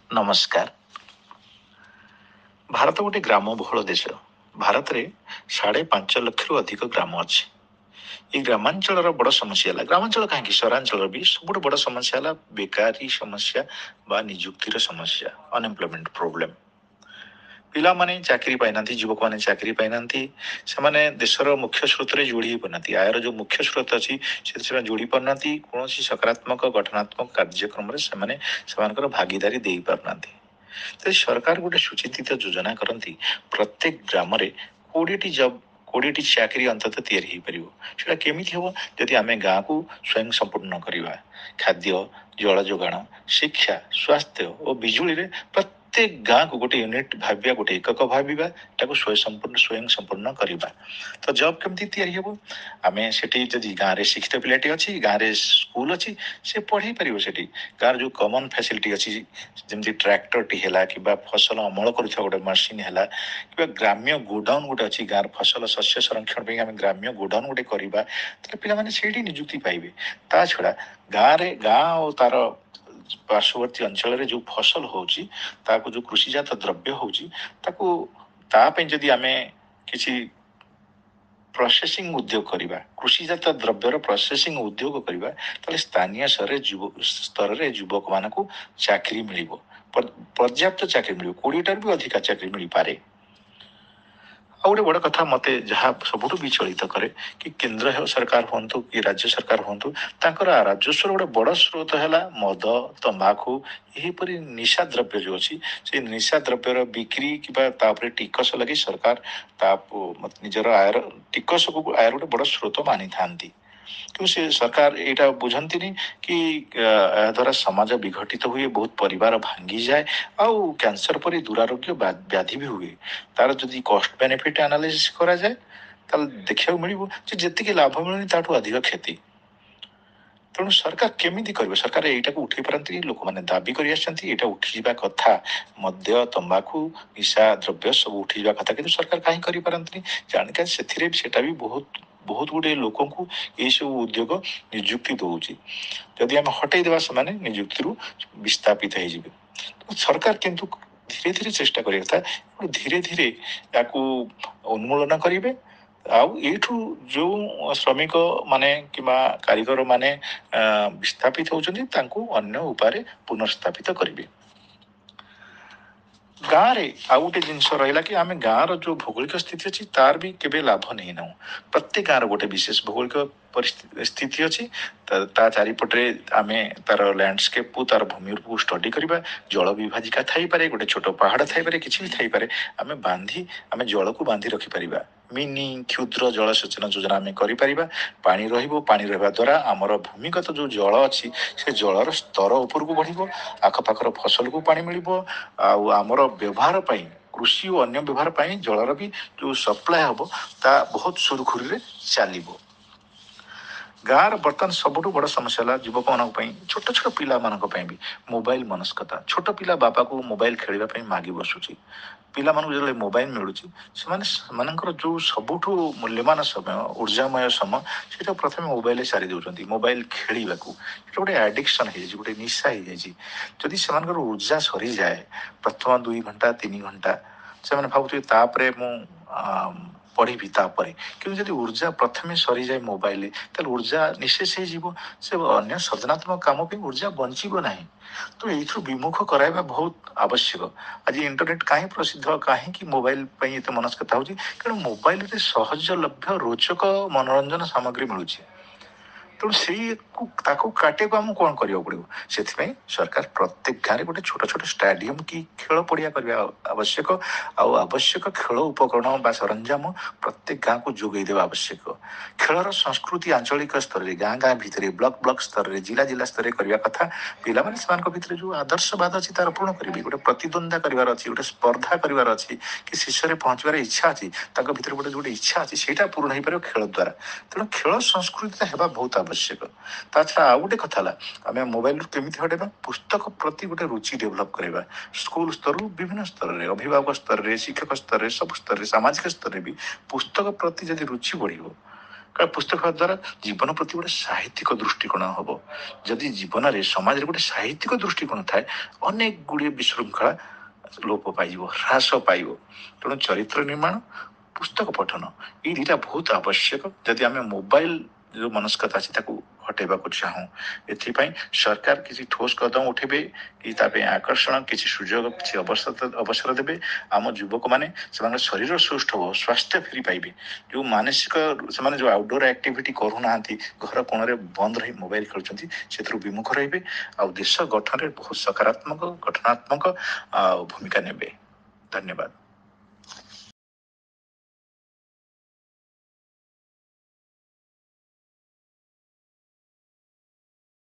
ନମସ୍କାର। ଭାରତ ଗୋଟେ ଗ୍ରାମ ବହୁଳ ଦେଶ। ଭାରତରେ 5.5 ଲକ୍ଷରୁ ଅଧିକ ଗ୍ରାମ ଅଛି। ଏଇ ଗ୍ରାମାଞ୍ଚଳର ବଡ଼ ସମସ୍ୟା ହେଲା, ଗ୍ରାମାଞ୍ଚଳ କାହିଁକି ସହରାଞ୍ଚଳର ବି ସବୁଠୁ ବଡ଼ ସମସ୍ୟା ହେଲା ବେକାରୀ ସମସ୍ୟା ବା ନିଯୁକ୍ତିର ସମସ୍ୟା, ଅନଏମ୍ପ୍ଲୟମେଣ୍ଟ ପ୍ରୋବ୍ଲେମ୍। ପିଲାମାନେ ଚାକିରି ପାଇନାହାନ୍ତି, ଯୁବକମାନେ ଚାକିରି ପାଇନାହାନ୍ତି, ସେମାନେ ଦେଶର ମୁଖ୍ୟ ସ୍ରୋତରେ ଯୋଡ଼ି ହେଇପାରୁନାହାନ୍ତି। ଆୟର ଯେଉଁ ମୁଖ୍ୟ ସ୍ରୋତ ଅଛି ସେଥିରେ ସେମାନେ ଯୋଡ଼ି ପାରୁନାହାନ୍ତି। କୌଣସି ସକାରାତ୍ମକ ଗଠନାତ୍ମକ କାର୍ଯ୍ୟକ୍ରମରେ ସେମାନେ ସେମାନଙ୍କର ଭାଗିଦାରୀ ଦେଇପାରୁନାହାନ୍ତି। ଯଦି ସରକାର ଗୋଟେ ସୁଚିନ୍ତିତ ଯୋଜନା କରନ୍ତି, ପ୍ରତ୍ୟେକ ଗ୍ରାମରେ 20ଟି ଜବ୍, 20ଟି ଚାକିରି ଅନ୍ତତଃ ତିଆରି ହେଇପାରିବ। ସେଇଟା କେମିତି ହେବ? ଯଦି ଆମେ ଗାଁକୁ ସ୍ୱୟଂ ସମ୍ପୂର୍ଣ୍ଣ କରିବା, ଖାଦ୍ୟ, ଜଳ ଯୋଗାଣ, ଶିକ୍ଷା, ସ୍ୱାସ୍ଥ୍ୟ ଓ ବିଜୁଳିରେ ପ୍ରତ୍ୟେକ ଗାଁକୁ ଗୋଟେ ୟୁନିଟ୍ ଭାବିବା, ଗୋଟେ ଏକକ ଭାବିବା, ତାକୁ ସ୍ୱୟଂ ସମ୍ପୂର୍ଣ୍ଣ କରିବା, ତ ଜବ୍ କେମିତି ତିଆରି ହେବ? ଆମେ ସେଠି ଯଦି ଗାଁରେ ଶିକ୍ଷିତ ପିଲାଟି ଅଛି, ଗାଁରେ ସ୍କୁଲ ଅଛି, ସେ ପଢ଼େଇ ପାରିବ ସେଠି। ଗାଁର ଯେଉଁ କମନ୍ ଫ୍ୟାସିଲିଟି ଅଛି, ଯେମିତି ଟ୍ରାକ୍ଟରଟି ହେଲା କିମ୍ବା ଫସଲ ଅମଳ କରୁଥିବା ଗୋଟେ ମେସିନ୍ ହେଲା କିମ୍ବା ଗ୍ରାମ୍ୟ ଗୋଡାଉନ୍ ଗୋଟେ ଅଛି, ଗାଁର ଫସଲ ଶସ୍ୟ ସଂରକ୍ଷଣ ପାଇଁ ଆମେ ଗ୍ରାମ୍ୟ ଗୋଡାଉନ୍ ଗୋଟେ କରିବା, ତାହେଲେ ପିଲାମାନେ ସେଇଠି ନିଯୁକ୍ତି ପାଇବେ। ତା ଛଡ଼ା ଗାଁରେ, ଗାଁ ଆଉ ତାର ପାର୍ଶ୍ୱବର୍ତ୍ତୀ ଅଞ୍ଚଳରେ ଯେଉଁ ଫସଲ ହେଉଛି, ତାକୁ ଯେଉଁ କୃଷିଜାତ ଦ୍ରବ୍ୟ ହେଉଛି, ତାକୁ ତା ପାଇଁ ଯଦି ଆମେ କିଛି ପ୍ରୋସେସିଂ ଉଦ୍ୟୋଗ କରିବା, କୃଷିଜାତ ଦ୍ରବ୍ୟର ପ୍ରୋସେସିଂ ଉଦ୍ୟୋଗ କରିବା, ତାହେଲେ ସ୍ଥାନୀୟ ସ୍ତରରେ ଯୁବକମାନଙ୍କୁ ଚାକିରି ମିଳିବ, ପର୍ଯ୍ୟାପ୍ତ ଚାକିରି ମିଳିବ, 20ଟାରୁ ବି ଅଧିକା ଚାକିରି ମିଳିପାରେ। ଆଉ ଗୋଟେ ବଡ଼ କଥା ମୋତେ ଯାହା ସବୁଠୁ ବିଚଳିତ କରେ କି କେନ୍ଦ୍ର ସରକାର ହୁଅନ୍ତୁ କି ରାଜ୍ୟ ସରକାର ହୁଅନ୍ତୁ, ତାଙ୍କର ରାଜସ୍ୱର ଗୋଟେ ବଡ଼ ସ୍ରୋତ ହେଲା ମଦ, ତମ୍ବାଖୁ, ଏହିପରି ନିଶା ଦ୍ରବ୍ୟ ଯେଉଁ ଅଛି, ସେଇ ନିଶା ଦ୍ରବ୍ୟର ବିକ୍ରି କିମ୍ବା ତା ଉପରେ ଟିକସ ଲଗେଇ ସରକାର ତା ନିଜର ଆୟର ଟିକସକୁ ଆୟର ଗୋଟେ ବଡ଼ ସ୍ରୋତ ମାନିଥାନ୍ତି। କିନ୍ତୁ ସେ ସରକାର ଏଇଟା ବୁଝନ୍ତିନି କି ଏହାଦ୍ୱାରା ସମାଜ ବିଘଟିତ ହୁଏ, ବହୁତ ପରିବାର ଭାଙ୍ଗିଯାଏ ଆଉ କ୍ୟାନ୍ସର ପରି ଦୁରାରୋଗ୍ୟ ବ୍ୟାଧି ବି ହୁଏ। ତାର ଯଦି କଷ୍ଟ ବେନିଫିଟ୍ ଆନାଲିସିସ୍ କରାଯାଏ, ତାହେଲେ ଦେଖିବାକୁ ମିଳିବ ଯେ ଯେତିକି ଲାଭ ମିଳୁନି ତାଠୁ ଅଧିକ କ୍ଷତି। ତେଣୁ ସରକାର କେମିତି କରିବେ? ସରକାର ଏଇଟାକୁ ଉଠେଇ ପାରନ୍ତିନି। ଲୋକମାନେ ଦାବି କରି ଆସିଛନ୍ତି, ଏଇଟା ଉଠିଯିବା କଥା, ମଦ୍ୟ, ତମ୍ବାଖୁ, ନିଶା ଦ୍ରବ୍ୟ ସବୁ ଉଠିଯିବା କଥା, କିନ୍ତୁ ସରକାର କାହିଁ କରିପାରନ୍ତିନି? ଜାଣିକା ସେଥିରେ ବି ସେଇଟା ବି ବହୁତ ବହୁତ ଗୁଡ଼ିଏ ଲୋକଙ୍କୁ ଏଇସବୁ ଉଦ୍ୟୋଗ ନିଯୁକ୍ତି ଦେଉଛି। ଯଦି ଆମେ ହଟେଇ ଦେବା, ସେମାନେ ନିଯୁକ୍ତିରୁ ବିସ୍ଥାପିତ ହେଇଯିବେ। ସରକାର କିନ୍ତୁ ଧୀରେ ଧୀରେ ଚେଷ୍ଟା କରିବା କଥା, ଧୀରେ ଧୀରେ ୟାକୁ ଉନ୍ମୂଳନ କରିବେ ଆଉ ଏଇଠୁ ଯେଉଁ ଶ୍ରମିକ ମାନେ କିମ୍ବା କାରିଗର ମାନେ ବିସ୍ଥାପିତ ହେଉଛନ୍ତି, ତାଙ୍କୁ ଅନ୍ୟ ଉପାୟରେ ପୁନର୍ସ୍ଥାପିତ କରିବେ। ଗାଁରେ ଆଉ ଗୋଟେ ଜିନିଷ ରହିଲା କି ଆମେ ଗାଁର ଯେଉଁ ଭୌଗୋଳିକ ସ୍ଥିତି ଅଛି, ତାର ବି କେବେ ଲାଭ ନେଇନାହୁଁ। ପ୍ରତ୍ୟେକ ଗାଁର ଗୋଟେ ବିଶେଷ ଭୌଗୋଳିକ ପରିସ୍ଥିତି ସ୍ଥିତି ଅଛି। ତା ଚାରିପଟରେ ଆମେ ତାର ଲ୍ୟାଣ୍ଡସ୍କେପକୁ, ତାର ଭୂମିକୁ ଷ୍ଟଡି କରିବା। ଜଳ ବିଭାଜିକା ଥାଇପାରେ, ଗୋଟେ ଛୋଟ ପାହାଡ଼ ଥାଇପାରେ, କିଛି ବି ଥାଇପାରେ। ଆମେ ଜଳକୁ ବାନ୍ଧି ରଖିପାରିବା। ମିନି କ୍ଷୁଦ୍ର ଜଳସେଚନ ଯୋଜନା ଆମେ କରିପାରିବା। ପାଣି ରହିବ। ପାଣି ରହିବା ଦ୍ୱାରା ଆମର ଭୂମିଗତ ଯେଉଁ ଜଳ ଅଛି, ସେ ଜଳର ସ୍ତର ଉପରକୁ ବଢ଼ିବ, ଆଖପାଖର ଫସଲକୁ ପାଣି ମିଳିବ ଆଉ ଆମର ବ୍ୟବହାର ପାଇଁ, କୃଷି ଓ ଅନ୍ୟ ବ୍ୟବହାର ପାଇଁ ଜଳର ବି ଯେଉଁ ସପ୍ଲାଏ ହେବ, ତା ବହୁତ ସୁରୁଖୁରୁରେ ଚାଲିବ। ଗାଁର ବର୍ତ୍ତମାନ ସବୁଠୁ ବଡ଼ ସମସ୍ୟା ହେଲା ଯୁବକମାନଙ୍କ ପାଇଁ, ଛୋଟ ଛୋଟ ପିଲାମାନଙ୍କ ପାଇଁ ବି ମୋବାଇଲ ମନସ୍କତା। ଛୋଟ ପିଲା ବାପାକୁ ମୋବାଇଲ ଖେଳିବା ପାଇଁ ମାଗି ବସୁଛି। ପିଲାମାନଙ୍କୁ ଯେତେବେଳେ ମୋବାଇଲ ମିଳୁଛି, ସେମାନେ ସେମାନଙ୍କର ଯେଉଁ ସବୁଠୁ ମୂଲ୍ୟବାନ ସମୟ, ଉର୍ଜାମୟ ସମୟ, ସେଇଟା ପ୍ରଥମେ ମୋବାଇଲରେ ସାରି ଦେଉଛନ୍ତି ମୋବାଇଲ ଖେଳିବାକୁ। ସେଇଟା ଗୋଟେ ଆଡ଼ିକ୍ସନ୍ ହେଇଯାଇଛି, ଗୋଟେ ନିଶା ହେଇଯାଇଛି। ଯଦି ସେମାନଙ୍କର ଉର୍ଜା ସରିଯାଏ ପ୍ରଥମ 2 ଘଣ୍ଟା 3 ଘଣ୍ଟା, ସେମାନେ ଭାବୁଥିବେ ତାପରେ ମୁଁ ପଢ଼ିବି ତାପରେ। କିନ୍ତୁ ଯଦି ଉର୍ଜା ପ୍ରଥମେ ସରିଯାଏ ମୋବାଇଲରେ, ତାହେଲେ ଉର୍ଜା ନିଶେଷ ହେଇଯିବ, ସେ ଅନ୍ୟ ସର୍ଜନାତ୍ମକ କାମ ପାଇଁ ଉର୍ଜା ବଞ୍ଚିବ ନାହିଁ। ତ ଏଇଥିରୁ ବିମୁଖ କରାଇବା ବହୁତ ଆବଶ୍ୟକ। ଆଜି ଇଣ୍ଟରନେଟ୍ କାହିଁ ପ୍ରସିଦ୍ଧ, କାହିଁକି ମୋବାଇଲ ପାଇଁ ଏତେ ମନସ୍କତା ହେଉଛି? କାରଣ ମୋବାଇଲରେ ସହଜଲଭ୍ୟ ରୋଚକ ମନୋରଞ୍ଜନ ସାମଗ୍ରୀ ମିଳୁଛି। ତେଣୁ ସେଇକୁ ତାକୁ କାଟିବାକୁ ଆମକୁ କ'ଣ କରିବାକୁ ପଡ଼ିବ? ସେଥିପାଇଁ ସରକାର ପ୍ରତ୍ୟେକ ଗାଁରେ ଗୋଟେ ଛୋଟ ଛୋଟ ଷ୍ଟାଡିୟମ କି ଖେଳ ପଡ଼ିଆ କରିବା ଆବଶ୍ୟକ ଆଉ ଆବଶ୍ୟକ ଖେଳ ଉପକରଣ ବା ସରଞ୍ଜାମ ପ୍ରତ୍ୟେକ ଗାଁକୁ ଯୋଗାଇ ଦେବା ଆବଶ୍ୟକ। ଖେଳର ସଂସ୍କୃତି ଆଞ୍ଚଳିକ ସ୍ତରରେ, ଗାଁ ଗାଁ ଭିତରେ, ବ୍ଲକ ବ୍ଲକ ସ୍ତରରେ, ଜିଲ୍ଲା ଜିଲ୍ଲା ସ୍ତରରେ କରିବା କଥା। ପିଲାମାନେ ସେମାନଙ୍କ ଭିତରେ ଯେଉଁ ଆଦର୍ଶବାଦ ଅଛି, ତାର ପୂରଣ କରିବେ। ଗୋଟେ ପ୍ରତିଦ୍ୱନ୍ଦ୍ୱିତା କରିବାର ଅଛି, ଗୋଟେ ସ୍ପର୍ଦ୍ଧା କରିବାର ଅଛି କି ଶୀର୍ଷରେ ପହଞ୍ଚିବାର ଇଚ୍ଛା ଅଛି, ତାଙ୍କ ଭିତରେ ଗୋଟେ ଗୋଟେ ଇଚ୍ଛା ଅଛି, ସେଇଟା ପୂରଣ ହେଇପାରିବ ଖେଳ ଦ୍ୱାରା। ତେଣୁ ଖେଳ ସଂସ୍କୃତିଟା ହେବା ବହୁତ ଆବଶ୍ୟକ। ତା ଛଡ଼ା ଆଉ ଗୋଟେ କଥା ହେଲା, ଆମେ ମୋବାଇଲରୁ କେମିତି ହଟେଇବା? ପୁସ୍ତକ ପ୍ରତି ଗୋଟେ ରୁଚି ଡେଭଲପ୍ କରିବା। ସ୍କୁଲ ସ୍ତରରୁ ବିଭିନ୍ନ ସ୍ତରରେ, ଅଭିଭାବକ ସ୍ତରରେ, ଶିକ୍ଷକ ସ୍ତରରେ, ସବୁ ସ୍ତରରେ, ସାମାଜିକ ସ୍ତରରେ ବି ପୁସ୍ତକ ପ୍ରତି ଯଦି ରୁଚି ବଢ଼ିବ। କାରଣ ପୁସ୍ତକ ଦ୍ୱାରା ଜୀବନ ପ୍ରତି ଗୋଟେ ସାହିତ୍ୟିକ ଦୃଷ୍ଟିକୋଣ ହେବ। ଯଦି ଜୀବନରେ ସମାଜରେ ଗୋଟେ ସାହିତ୍ୟିକ ଦୃଷ୍ଟିକୋଣ ଥାଏ, ଅନେକ ଗୁଡ଼ିଏ ବିଶୃଙ୍ଖଳା ଲୋପ ପାଇଯିବ, ହ୍ରାସ ପାଇବ। ତେଣୁ ଚରିତ୍ର ନିର୍ମାଣ, ପୁସ୍ତକ ପଠନ, ଏଇ ଦୁଇଟା ବହୁତ ଆବଶ୍ୟକ ଯଦି ଆମେ ମୋବାଇଲ ଯେଉଁ ମନସ୍କତା ଅଛି ତାକୁ ହଟେଇବାକୁ ଚାହୁଁ। ଏଥିପାଇଁ ସରକାର କିଛି ଠୋସ୍ କଦମ ଉଠେଇବେ କି ତା ପାଇଁ ଆକର୍ଷଣ କିଛି ସୁଯୋଗ, କିଛି ଅବସର ଦେବେ। ଆମ ଯୁବକମାନେ ସେମାନଙ୍କ ଶରୀର ସୁସ୍ଥ ହେବ, ସ୍ୱାସ୍ଥ୍ୟ ଫେରି ପାଇବେ। ଯେଉଁ ମାନସିକ ସେମାନେ ଯେଉଁ ଆଉଟଡୋର ଆକ୍ଟିଭିଟି କରୁନାହାନ୍ତି, ଘର କୋଣରେ ବନ୍ଦ ରହି ମୋବାଇଲ ଖେଳୁଛନ୍ତି, ସେଥିରୁ ବିମୁଖ ରହିବେ ଆଉ ଦେଶ ଗଠନରେ ବହୁତ ସକାରାତ୍ମକ ଗଠନାତ୍ମକ ଆଉ ଭୂମିକା ନେବେ। ଧନ୍ୟବାଦ।